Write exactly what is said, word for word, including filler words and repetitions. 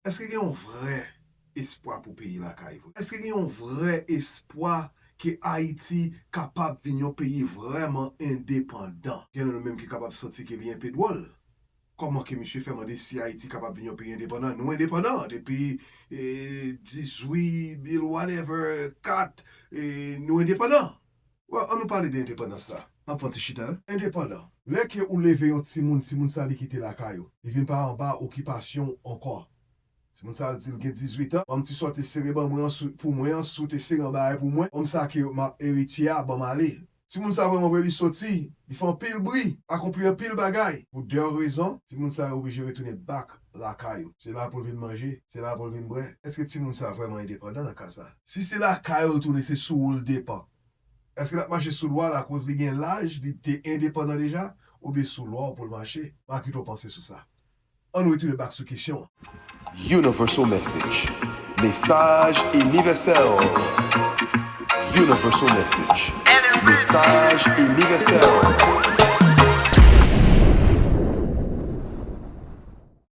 Èske gen yon vrè espwa pou peyi lakay vre? Èske gen yon vrè espwa ke Ayiti kapab vin yon peyi vrèman endepandan? Gen nou menm ki kapab santi ke li enpe dwòl. Kòman ke misye fè mande si Ayiti kapab vin yon peyi endepandan? Nou endepandan depi eh, dizwit mil whatever, kat, eh, nou endepandan. Well, an nou pale de endepandans sa. N ap fè yon ti chita. Endepandan. Lè ke ou leve yon timoun, timoun sa li kite lakay ou. Li vin pa anba okipasyon ankò. Timoun sa di l gen dizwit an. Ban m ti swa te sere ban mwen an sou, pou mwen an, si w te sere yon bagay pou mwen. Ban m sa ke m ap eritye a, ban m ale. Timoun sa vrèman vre li soti, li fè anpil bri, akonpli anpil bagay. Pou de rezon, timoun sa yo oblije retounen back lakay ou. Se la pou l vin manje, se la pou l vin bwè. Èske timoun sa vrèman endepandan nan ka sa? Si se lakay ou retounen, se sou ou l depan. Èske l ap mache sou lwa l akoz li gen laj, li te endepandan deja, oubyen sou lwa w pou l mache? M a kite w panse sou sa. An nou retounen back sou kesyon an. Universal Message. Mesaj inivèsèl. Universal Message. Mesaj inivèsèl.